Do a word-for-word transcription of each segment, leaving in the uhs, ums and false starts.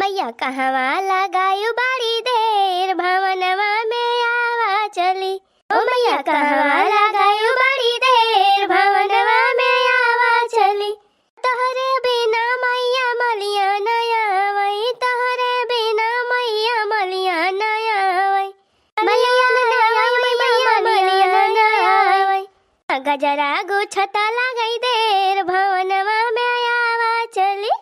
मैया कहवा लगायु बड़ी देर, भवनवा में आवा चली। ओ मैया कहवा लगायु बड़ी देर, भवनवा में आवा चली। तोहरे बिना मैया मलिया न आवै, तोहरे बिना मैया मलिया न आवै। मलिया न आवै, मैया मलिया न आवै। गजरा गुछत लागै देर, भवनवा में आवा चली।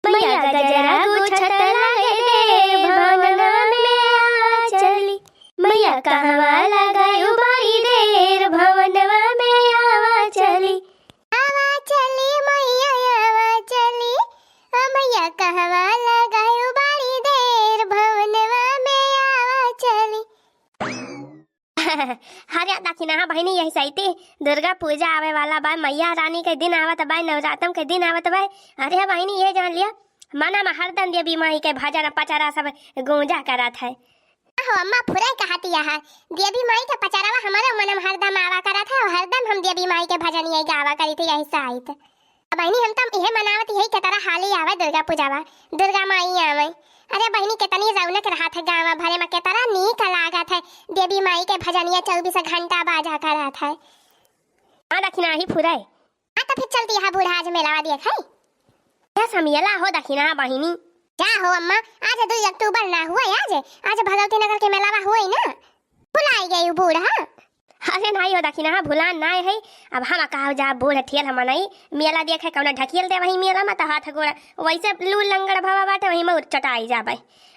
मैया गजरा गुछत लागै देर, भवनवा में आवा चली। मैया कहवा लगायु बड़ी देर, भवनवा में आवा चली। आवा चली मैया आवा चली, ओ मैया कहवा लगायु बड़ी देर, भवनवा में आवा चली। अरे दखिनहा बहिनी, यही सहिते दुर्गा पूजा आवे वाला बा, मैया रानी के दिन आवत बा, नवरातम के दिन आवत बा। अरे बहिनी, ये जान लिया, मना में हरदम देवी माई के भजन पचरा सब गूंजा करत है। हो अम्मा, फुरै कहतिया है, देवी माई के पचरवा हमरे मन में हरदम आवा करत है, और हरदम हम देवी माई के भजन यही गावा करी थी, यही साइत। बहिनी, हम तम इहे मनावत यही केतरा हाली आवे दुर्गा पूजावा, दुर्गा माई आवे। अरे बहिनी, केतनी रौनक रहत है गाँव भरे में, केतरा नीक लागत है देवी माई के भजनिया चौबीस घंटा बाजा करत है। हाँ दखिनहा ही फुरै। हाँ तो फिर चलती है बूढ़ा आज मेलावा देखे। क्या समियला हो दखिनहा बहिनी? जा हो अम्मा, आज दो अक्टूबर ना हुआ आज, आज भगवती नगर के मेलावा हुआ ही ना। भुलाई गई बूढ़ा। अरे नाई हो दखिनहा, भुलान नाई है। अब हम कहा जा बूढ़ ठेल हम नहीं, मेला देखे कौना ढकेल दे वही मेला में तो हाथ गोड़ वैसे लू लंगड़ भवा बाटे वही में चटाई जाबे।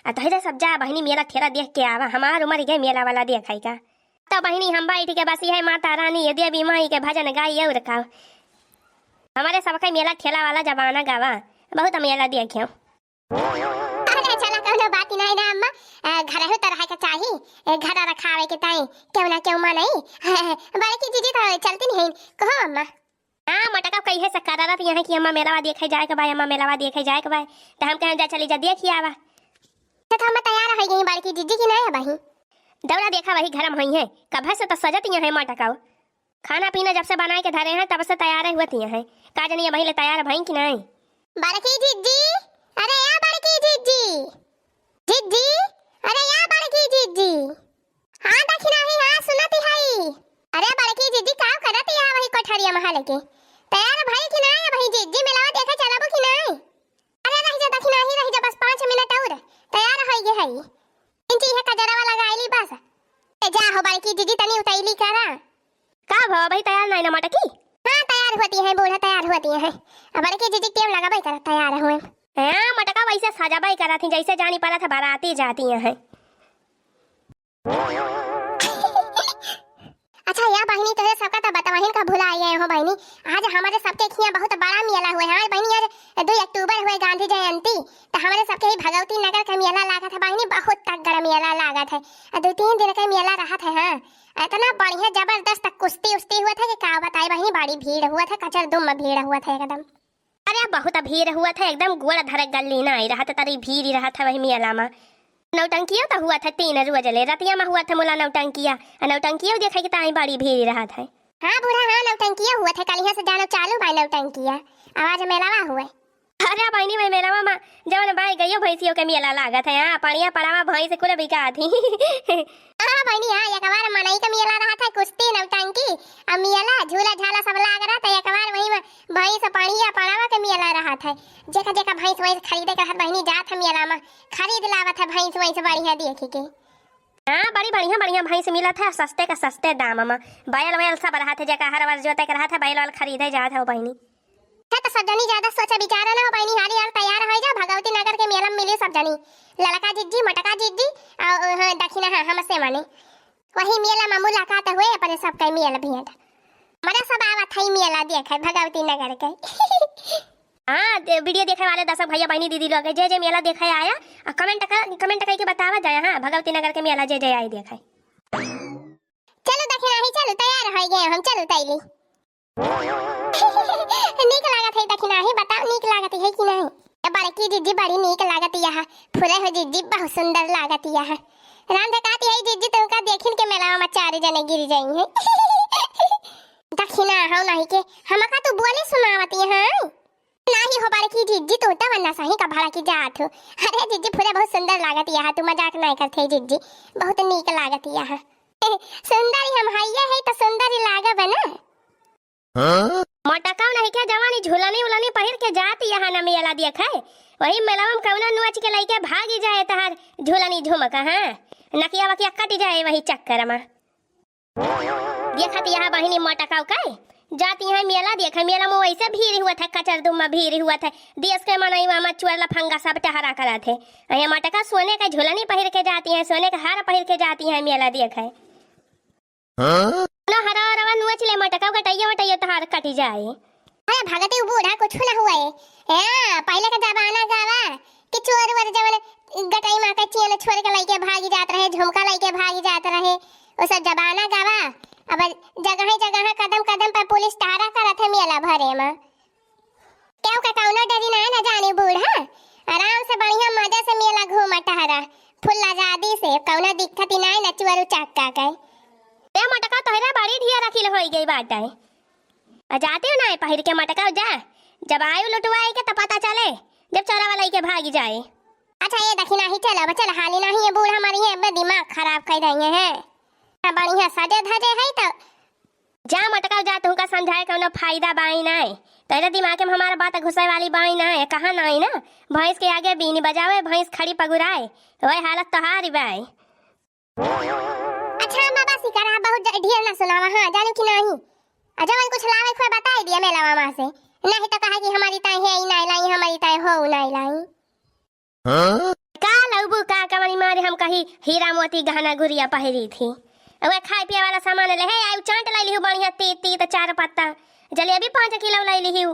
आ तोहरे सब जा बहिनी मेला ठेला देख के आवा, हमार उम्र के मेला वाला देखे का। तो बहिनी हम बैठ के बस यही माता रानी ये देवी माई के भजन गाई और का। हमारे सबके मेला ठेला वाला जमाना गावा, बहुत मेला देखे। अरे चला, कौनो बात नहीं ना अम्मा, अ, घर हो तो रहे के चाही, ए, घर रखावे के ताई, क्यों ना क्यों माँ नहीं। बड़की जीजी तो चलती नहीं, कहो अम्मा। हाँ, मोटका कही है सकरारत यहाँ कि अम्मा मेलावा देखे जाए के बा, अम्मा मेलावा देखे जाए के बा, तो हम कहें जा चली जा देखी आवा। तो, तो हम तैयार हो गई बड़की जीजी की नहीं है बही। दौड़ा देखा वही घर में हुई है, कब से तो सजत यहाँ है मोटका। खाना पीना जब से बनाए के धरे हैं, तब से तैयार हुवत ही हैं। का जनी अबहीं ले तैयार भई कि नाई? बड़की जिज्जी, अरे या बड़की जिज्जी, जिज्जी, अरे या बड़की जिज्जी। हाँ दखिनही, हाँ सुनत हई। अरे बड़की जिज्जी, का करत या वही कोठरिया में लेके? तैयार भई कि नाई अबहीं जिज्जी, मेलावा देखे चलबू कि नाई? अरे रहि जा दखिनही, रहि जा, बस पाँच मिनट और, तैयार होई गे हई। इंची है कजरवा लगाइली बस। ए जा हो बड़की जिज्जी, तनी उतैली करा। का भवा, अबहीं तैयार नाई ना मोटकी? हाँ, तैयार होती है बूढ़ा, तैयार होती है। अब बड़की जिज्जी टेम लगाबे करत तैयार हुए। हाँ, मोटका वैसे सजाबे करत ही, जैसे जानी पड़त है बाराती जाती है। अच्छा या बहिनी, तोहरे सबका तो बतवहिन का भुला गए हो बहिनी। आज हमारे सबके खिया बहुत बड़ा मेला हुए है। हाँ बहिनी, आज दो अक्टूबर हुए गांधी जयंती, तो हमारे सबके ही भगवती नगर का मेला लागत है बहिनी, बहुत तगड़ा मेला लागत है। आ दो तीन दिन का मेला रहत है। हाँ, इतना बढ़िया जबरदस्त कुश्ती उस्ती हुआ था कि का बताए बहिनी, बड़ी भीड़ हुआ था, कचर दुम भीड़ हुआ था एकदम। अरे बहुत भीड़ हुआ था, एकदम गोड़ धरे गल्ली ना आई रहत, तरी भीड़ ही रहत है वही मेला में। नौटंकियो तो हुआ था तीन रोज ले, रतिया में हुआ था मुला नौटंकिया, आ नौटंकियो देखे के ताई बड़ी भीड़ रहत है। हाँ बूढ़ा, हाँ नौटंकियो हुआ था, कलिया से जानो चालू बा नौटंकिया, आवाज मेलावा हुए। अरे बहिनी, मैं मेलावा में जवन बाई गइयो भैंसियों के मेला लागत है, हाँ, पड़िया पड़ावा भैंस कुल बिकात ही। हाँ बहिनी, हाँ, एक बार मनई का मेला रहत है, कुश्ती, नौटंकी, आ मेला, झूला झाला सब लाग रहत है, एक बार वही में भैंस, पड़िया पड़ावा के मेला रहत है। जेका जेका भैंस वैंस खरीदे के रहत बहिनी, जात है मेला में, खरीद लावत है भैंस वैंस बढ़िया देखी के। हाँ, बड़ी बढ़िया बढ़िया भैंस मिलत है सस्ते का सस्ते दाम में। बैल वैल सब रहत है, जेका हर वर जोते के रहत है, बैल वैल खरीदे जात है बहिनी। है तो सब जनी ज्यादा सोचा विचारा ना हो बहिनी, हाली हाल तैयार हो जा, भगवती नगर के मेला में मिली सब जनी, ललका जिज्जी, मोटका जिज्जी, और, हाँ, दखिनहा, हाँ, हमसे माने। वही मेला में मुलाकात हुए, अपने सबके मेल भेंट। मने सब आवत है मेला देखे भगवती नगर के। हाँ, दे-, वीडियो देखे वाले दर्शक भैया बहिनी दीदी लोग, जे जे मेला देखे आया, आ comment कर, comment करके बतावा जाए, हाँ, भगवती नगर के मेला जे जे आई देखे। चलो दखिनही, चलो तैयार हो गए हम, चलो तैली। नीक लागत है दखिनही, बताओ नीक लागत है कि नहीं? ए बड़की जिज्जी बड़ी नीक लागत यह, फुले हो जिज्जी बहुत सुंदर लागत यह। राम धकाती है जिज्जी, तुमका देखिन के मेला में चार जने गिर जाई हैं। दखिनहा नहीं के, हमका तू बोले सुनावत यहाँ। नाही हो बड़की जिज्जी, तू तो वरना सही का भड़की जात हो। अरे जिज्जी फुरे बहुत सुंदर लागत यहा, तू मजाक नाही करत है जिज्जी, बहुत नीक लागत यहा। सुंदर ही हम हइये है तो सुंदर ही लागब ना। हाँ? मोटका नहीं के जवानी झुलनी उलनी पहिर के जात यहा न मेला देखे, वही मेलवा में कउनो नोच के लइके भागी जाए तहार झुलनी झुमका, हाँ, नकिया वकिया कट जाए वही चक्कर में। देखत यहा बहिनी मोटकाऊ के जात यहा मेला देखे, मेला में वैसे भीड़ हुआ था, कचर दुम्मा भीड़ हुआ था, देश के मनई वहाँ चुअर लफंगा सब टहरा करत है। अये मोटका सोने के झुलनी पहिर के जाती है, सोने के हार पहिर के जाती है मेला देखे। हाँ? ना हरा रवा नोच ले मोटकाऊ, गटैया वटैया तहार कट जाए। अरे भगती उ बूढ़ा कुछ ना हुआ है। ए, पहले का जमाना गावा कि चोर वोर जवन गटई माँ के चेन छोड़ के लइके भागी जात रहे, झुमका लइके भागी जात रहे, वो सब जमाना गावा। अब जगह जगह कदम कदम पर पुलिस टहरा करत है मेला भरे में। केहू का कउनो डरी ना, ना जानी बूढ़ा, आराम से बढ़िया मजा से मेला घूमा टहरा, फुल आजादी से, कउनो दिक्कत ही ना, ना चुअर उचक्का के। ए मोटका तोहरा बड़ी ढिया रखिल होई गई बाटे। आ जाते हो ना पहिर के मोटका जा, जब आयु लुटवाए के त पता चले, जब चोरवा लइके भागी जाए। अच्छा, ए दखिना ही चल, अब चल, हाली नाही, ये बूढ़ा मरी है, अब दिमाग खराब कर देंगे हैं। हाँ, बढ़िया सजे धजे है तो। जा मोटका जा, तुहका समझाए कउनो फायदा बाई नाय। तोहरे दिमाग में हमार बात घुसे वाली बाई नाय, कहा नाई ना, भैंस के आगे बीन बजावे, भैंस खड़ी पगुराए, वही हालत तोहारी बाई। अच्छा अम्मा, बस ही करा, बहुत ज-, ढेर ना सुनावा, हाँ, जाने की नाही। आ जवन कुछ लावे खोए बताई दिया मेला मामा से, नहीं तो कहा कि हमारी ताई है ही नाई लाई, हमारी ताई हो नाई लाई। हाँ? का लउबू का कवनी मारे हम कही हीरा मोती गहना गुरिया पहिरी थी। अउए खाए पिए वाला सामान ले है, आयु चाट लाई लिहू बढ़िया तीत तीत चार पत्ता। जलेबी पाँच किलो लाई लिहू।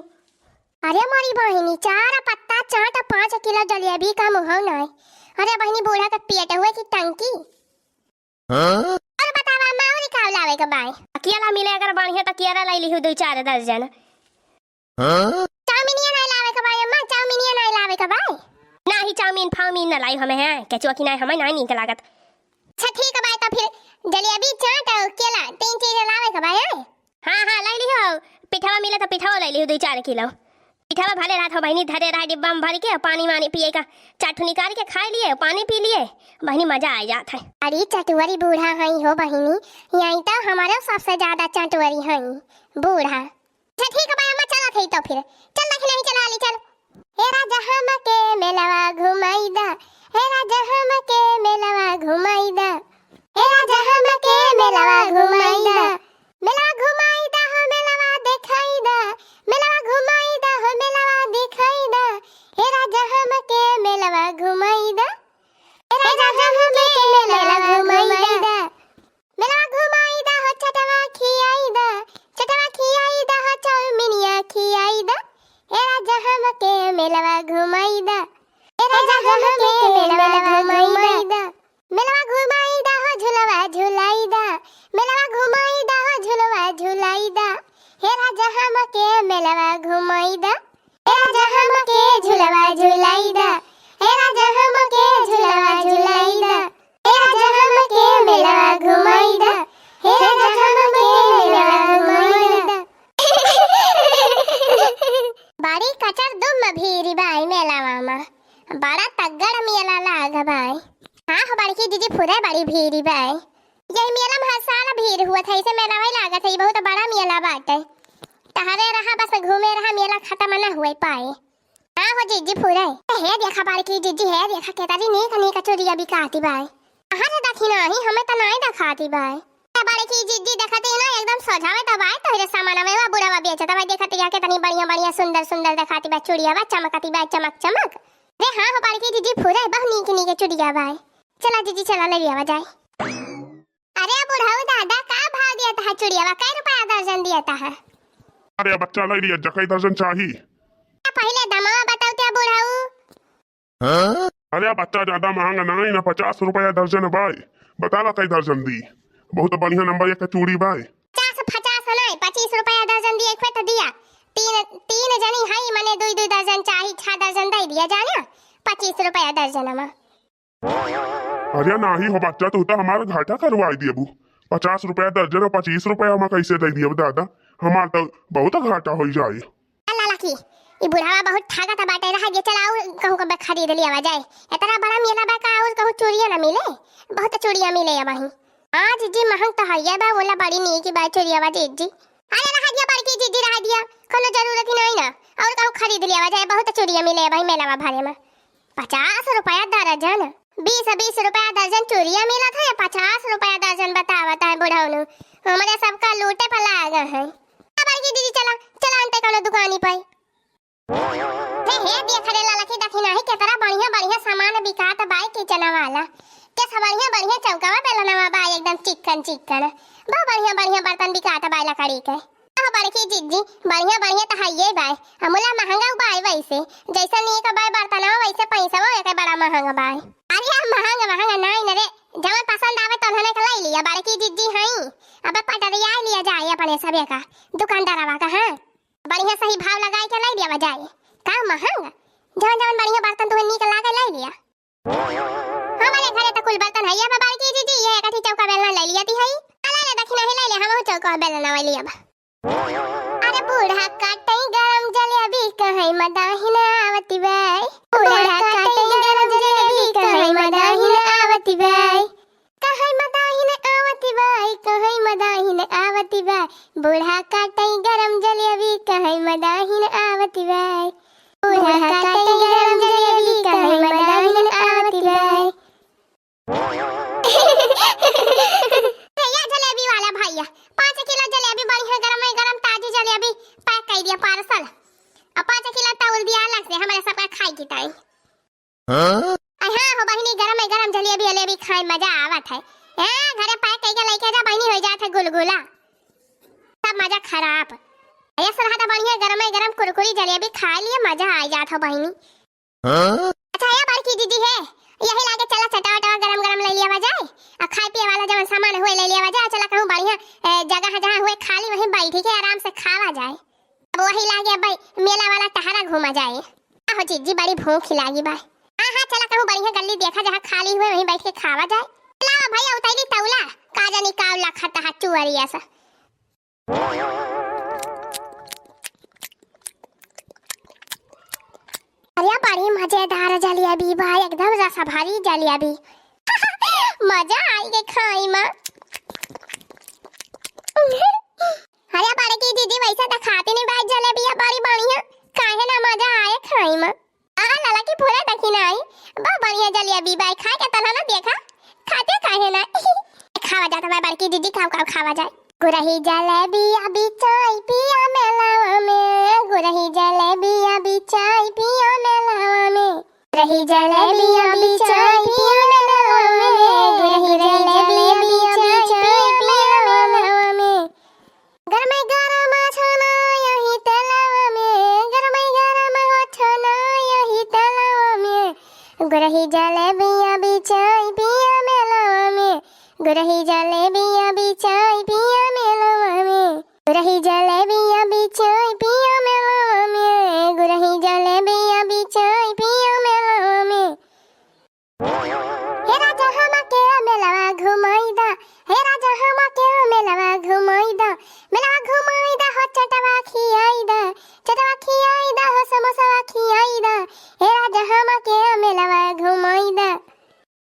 अरे मोरी बहिनी, चार पत्ता चाट पाँच किलो जलेबी का मुहौ नाय। अरे बहिनी बूढ़ा के पेट हुए की टंकी। हाँ? और बतावा, माउरी का लावे के बाय? केला मिले अगर बढ़िया त केला लाई लिहू दो चार दर्जन। हाँ? चाउमीनिया नहीं लावे के बाय अम्मा, चाउमीनिया नहीं लावे के बाय। नाही चाउमीन फाउमीन न लाई हमें हैं, केचुआ की नहीं हमें नहीं नीक लागत। अच्छा ठीक बाय, तो फिर जलेबी चाट और केला तीन चीज लावे के बाय हैं? हाँ, हाँ, लाई लिहू, पिठवा मिले तो पिठवा लाई लिहू दो चार किलो। पिठवा भले रहत हो बहिनी, धरे रहा डिब्बा में भर के, पानी वानी पिए का, चाट निकाल के खाए लिए, पानी पी लिए, बहिनी मजा आ जात है। अरे चटुअरी बूढ़ा हई हो बहिनी, यही तो हमारे सबसे ज्यादा चटुअरी हई बूढ़ा। अच्छा ठीक है भाई अम्मा, चलत है तो फिर, चल दखिना ही चला ली, चल। हे राजा हमके मेलवा घुमाई दा, हे राजा हमके मेलवा घुमाई दा, हे राजा हमके मेलवा घुमाई दा। मेलवा घुमाई दा हो, मेलवा देखाई दा, मेलवा घुमाई दा हो, मेलवा देखाई दा। हे राजा हमके मेलवा घुमाई दा, हे राजा हमके मेलवा घुमाई दा। मेलवा घुमाई दा हो, चटवा खियाई दा, चटवा खियाई दा हो, चाउमिनिया खियाई दा। हे राजा हमके मेलवा घुमाई दा, हे राजा हमके मेलवा घुमाई दा। मेलवा घुमाई दा हो, झुलवा झुलाई दा, मेलवा घुमाई दा हो, झुलवा झुलाई दा। हे राजा हमके मेलवा घुमाई दा, हे राजा हमके झुलवा झुलाई दा, हे राजा हमके झुलवा झुलाई दा, हे राजा हमके मेलवा घुमाई दा, हे राजा हमके मेलवा घुमाई दा। बड़ी कचर दुम भीरी बाई मेलावा मा, बड़ा तगड़ मेला लाग बाई। हाँ हो बड़की जिज्जी, फुरे बड़ी भीरी बाई। यही मेला में हर साल भीड़ हुआ था, इसे मेला वही लागत है, ये बहुत बड़ा मेला बाटे। टहरे रहा बस, घूमे रहा, मेला खत्म न हुए पाए। हाँ हो जिज्जी फुरे। हे देखा बड़की जिज्जी, हे देखा केतरी नीक नीक चुरिया बिकाती बाई। अहाँ रे दखिना ही, हमें त नाई देखाती बाई। ए बड़की जिज्जी देखते ही ना एकदम सोझावे त बाई तोहरे सामानवे वा बुढ़वा बेचत बाई, देखत या केतनी बढ़िया बढ़िया सुंदर सुंदर देखाती बाई, चुरिया बा चमकती बाई चमक चमक। रे हाँ हो बड़की जिज्जी फुरे, बहुत नीक नीक चुरिया बाई। चला जिज्जी चला ले लिया जाए। अरे बुढ़ऊ दादा, का भाव दिया था चुड़ियावा, कै रुपया दर्जन दिया था? अरे बच्चा, ले लिया, जकै दर्जन चाही। पहिले दमवा बताओ त्या बुढ़ऊ। हाँ? अरे बच्चा, ज्यादा महंगा नहीं ना, पचास रुपया दर्जन बाय। बता ला कै दर्जन दी। बहुत बढ़िया नंबर एक के चूड़ी बाय। पचास, पचास नहीं, पच्चीस रुपया दर्जन दिए, एक तो दिया। तीन, तीन जनी हई, मने दुई दुई दर्जन चाही, छह दर्जन दे दिया जाना, पच्चीस रुपया दर्जन मा। अरे नाही हो बच्चा, तू तो हमार घाटा करवाई दियबू। पचास रुपया दर्जन और पच्चीस रुपया हम कैसे दे दियब दादा, हमार तो बहुत घाटा हो जाए। अल्लाह लकी, ई बुढ़ावा बहुत ठाकत बाटे, रहा दिया, चला अउर कहूँ कबे खरीद लियावा जाए। इतना बड़ा मेला बा का अउर कहूँ चूड़िया ना मिले? बहुत चूड़िया मिले अबहीं। हाँ जिज्जी, महंग तो हइये बा, मोला बड़ी नीक बा चूड़िया बा जिज्जी। अरे रहा दिया बड़की जिज्जी, रहा दिया, कोनो जरूरत ही नहीं ना, अउर कहूँ खरीद लियावा जाए, बहुत चूड़िया मिले अबहीं मेलावा भरे में। पचास रुपया दर्जन, बीस बीस रुपया दर्जन चूड़िया मिलत है, पचास रुपया दर्जन बतावत है बुढ़ौनू। हमरे सबका लूटे पर लाग है। आ बड़की दीदी चला, चला अंते कोनो दुकानी पे। हे, हे, देख रे ललकी, देखी नाही केतना बढ़िया बढ़िया सामान बिकात बाय किचन वाला। के सब बढ़िया बढ़िया चौकावा बेलनवा बाय एकदम चिक्कन चिक्कन। बहुत बढ़िया बढ़िया बर्तन बिकात बाय लकड़ी के। आह, बड़की जिज्जी, बढ़िया बढ़िया त हइये बाय, अमूला महंगा बाय वैसे, जैसे नीक बाय बर्तनवा वैसे पैसवा एके बड़ा महंगा बाय। अरे, हम महंग महंग नाई न रे, जवन पसंद आवे तोहने के लई लिया, बड़की जिज्जी हई। अबे पटरिया लिया जाए अपने सबे का, दुकानदारवा का, हाँ। बढ़िया सही भाव लगाई के लई लिया जाए। का महंग? जवन जवन बढ़िया बर्तन तुहे नीक लागे लई लिया। हमरे घरे त कुल बर्तन हइये बा बड़की जिज्जी, ये एक अठी चौका बेलना लई लिया ती हई। आ लई ले दखिना ही लई ले, हमहू चौका बेलना लई लिया बा। अरे बूढ़ा काटई गरम जलेबी, कहई मदाहिन आवती बाई। बूढ़ा काटई गरम जलेबी, कहई मदाहिन आवती बाई। कहई मदाहिन आवती बाई, कहई मदाहिन आवती बाई। बूढ़ा काटई गरम जलेबी, कहई मदाहिन आवती बाई। बूढ़ा काटई गरम जलेबी, कहई मदाहिन आवती बाई। भैया, जलेबी वाला भैया, पाँच किलो जलेबी बढ़िया गरम गरम ताजी जलेबी pack कर दिया parcel। और पाँच किलो तौल दिया अलग से हमारे सबका खाए की टाइम। हाँ? अरे हाँ हो बहिनी, गरम गरम जलेबी जलेबी खाए मजा आवत है। हाँ, घरे pack करके लेके जा बहिनी, हो जात है गुलगुला। सब मजा खराब। ऐसा रहा था बढ़िया गरम गरम कुरकुरी जलेबी खा लिए, मजा आ जात हो बहिनी। हाँ? अच्छा, या बड़की दीदी है, यही लागे चला चटवा वटवा गरम गरम ले लिया जाए, आ खाए पिए वाला जवन सामान हुए ले लिया जाए, चला कहूँ बढ़िया, ए, जगह जहाँ हुए खाली वहीं बैठी के आराम से खावा जाए। अब वही लागे अब मेला वाला टहरा घूमा जाए। आहो जिज्जी, बड़ी भूख लागी बा। हाँ, हाँ, चला कहूँ बढ़िया गल्ली देखा जहाँ खाली हुए वहीं बैठ के खावा जाए। चला भैया उतैली तौला, का जानी का उला खाता है चुअरिया सा। अरे बड़ी मजेदार जलेबी बा, एकदम रस भरी जलेबी। मजा आई के खाई मा। अरे बड़की दीदी, वैसे तो खाती नहीं बा जलेबिया बड़ी बढ़िया, काहे ना मजा आए खाई मा। आ ललकी पूरा देखी ना आई, बहुत बढ़िया जलेबी बा, खाए के तला ना देखा, खाते काहे ना। खावा जाता बा बड़की दीदी, काव काव खावा जाए। गुरही जलेबिया बिचाई पिया मेलावा में, गुरही जलेबिया बिचाई पिया मेलावा में। गुरही जलेबिया बिचाई पिया मेलावा में, गुरही जलेबिया बिचाई पिया मेलावा में। गरमई गरम छना यही तेलावा में, गरमई गरम छना यही तेलावा में। गुरही जलेबिया बिचाई पिया मेलावा में, गुरही जलेबिया बिचाई पिया मेलावा में। गुरही जलेबिया बिचाई पिया मेलावा में, गुरही जलेबिया बिचाई पिया मेलावा में। हे राजा हमा के मेलावा घुमाई दा, हे राजा हमा के मेलावा घुमाई दा, मेलावा घुमाई दा हो चटवा खियाई दा, चटवा खियाई दा हो समोसवा खियाई दा, हे राजा हमा के मेलावा घुमाई दा।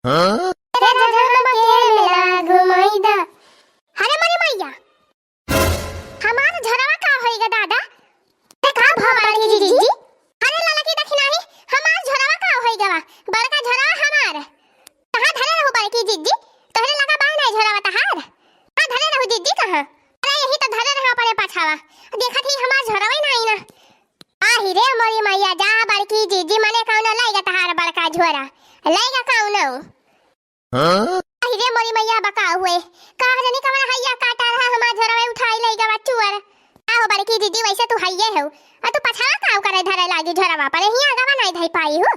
हाँ? हे राजा हमा के मेलावा घुमाई दा। अरे मोरी मैया, हमार झरवा का होइगा दादा? अरे का भवा बड़की जिज्जी? अरे ललकी देखी नाही, हमार झरवा का होइगा बा? बड़का झरवा हमार। कहाँ धरे रहू बड़की जिज्जी? तोहरे लगा बा नाही झरवा तहार? कहाँ धरे रहू जिज्जी कहाँ? अरे यही तो धरे रहा अपने पाछावा। देखत ही हमार झरवा ही नाही ना। आही रे मोरी मैया, जा बड़की जिज्जी मने कौनो लइगा तहार बड़का झोरा। लइगा कौनो। हाँ? अहि रे मोरी मैया बका हुए। का जनी कवन हैया काटा रहा हमार झोरवे उठाई लई गवा चुअर। का हो बड़की दीदी, वैसे तू हैये हो। आ तू पछावा काव करे धरे लागी झोरवा पर, हिया गवा नाही धई पाई हो।